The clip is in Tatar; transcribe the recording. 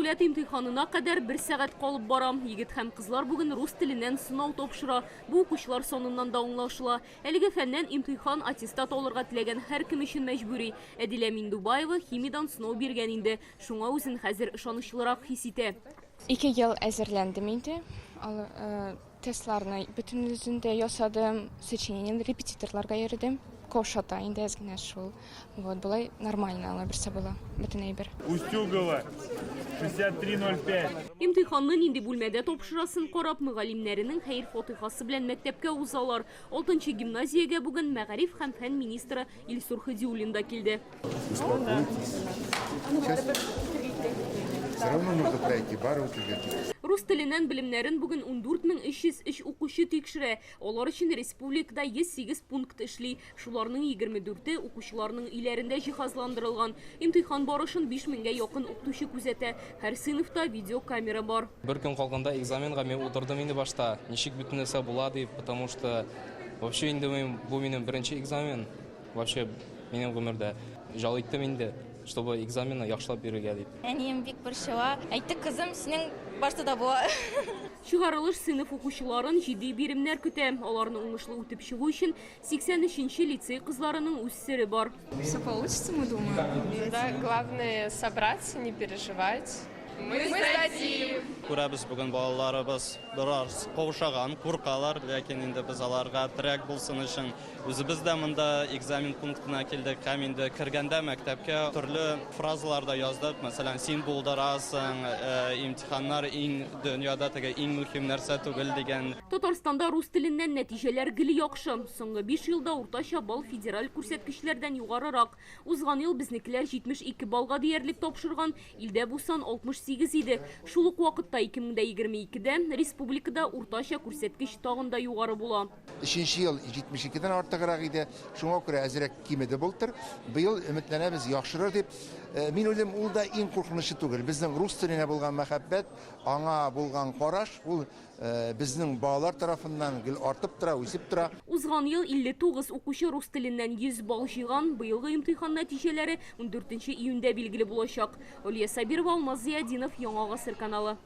дәүләт имтиханына кадәр бер сәгать калып бара. Егет һәм кызлар бүген рус теленнән сынау тапшыра. Бу укучылар саныннан да аңлашыла. Әлеге фәннән имтихан аттестат алырга теләгән һәркем өчен мәҗбүри. Әдилә Миндубаева химиядән сынау биргән инде. Шуңа үзен хәзер ышанычлырак хис итә. Ике ел әзерләндем инде. Тестларны бөтенесен дә ясадым, сочинение, репетиторларга йөрдем. Каушата инде әз генә шул. Вот, болай нормально ала берсе була, бөтен әйбер. Устюгова, 63.05. Имтиханны нинди бүлмәдә тапшырасын карап, мөгаллимнәренең хәер-фатыйхасы белән мәктәпкә узалар. Алтынчы гимназиягә бүген мәгариф һәм фән министры Илсур Һадиуллин да килде. Успокойтесь. Сейчас все равно нужно пройти, барыбер үтәргә кирәк. Рус теленнән белемнәрен бүген 14303 укучы тикшерә. Алар өчен республикада 108 пункт эшли. Шуларның 24-е укучыларның өйләрендә җиһазландырылган. Имтихан барышын 5 меңгә якын укытучы күзәтә. Һәр сыйныфта видеокамера бар. Бер көн калганда экзаменга мин утырдым инде башта, ничек бөтен нәрсә була дип, потому что вообще инде мин, бу минем беренче экзамен. Вообще, минем гомердә җал иттем инде, чтобы экзаменны яхшылап бирергә дип. Әнием бик борчыла. Әйтте, кызым, синең барсы да була. Чыгарылыш сыйныф укучыларын җитди биремнәр көтә. Аларны уңышлы үтеп чыгу өчен 83 нче лицей кызларының үз сере бар. Все получится, мы думаем. Да, главное собраться, не переживать. Мы сдадим! Күрәбез, бүген балаларыбыз бераз каушаган, куркалар, ләкин инде без аларга терәк булсын өчен Үзебез дә монда экзамен пунктына килдек һәм инде кергәндә мәктәпкә төрле фразалар да яздык. Мәсәлән, син булдырасың, имтиханнар иң дөньяда теге иң мөһим нәрсә түгел дигән. Татарстанда рус теленнән нәтиҗәләр гел яхшы. Соңгы биш елда уртача балл федераль күрсәткечләрдән югарырак. Узган ел безнекеләр 72 баллга диярлек тапшырган, илдә бу сан 68 иде. Шул ук вакытта 2022 дә республикада уртача күрсәткеч тагын да югары була. Өченче ел 72 дән артыграк иде, шуңа күрә әзрәк кимеде былтыр. Быел өметләнәбез яхшырыр дип. Э, мин уйлыйм, ул да иң куркынычы түгел. Безнең рус теленә булган мәхәббәт, аңа булган караш, ул э, безнең балалар тарафыннан гел артып тора, үсеп тора. Узган ел 59 укучы рус теленнән 100 балл җыйган. Быелгы имтихан нәтиҗәләре 14 июньдә билгеле булачак. Алия Сабирова, Алмаз Зыятдинов, Яңа Гасыр каналы.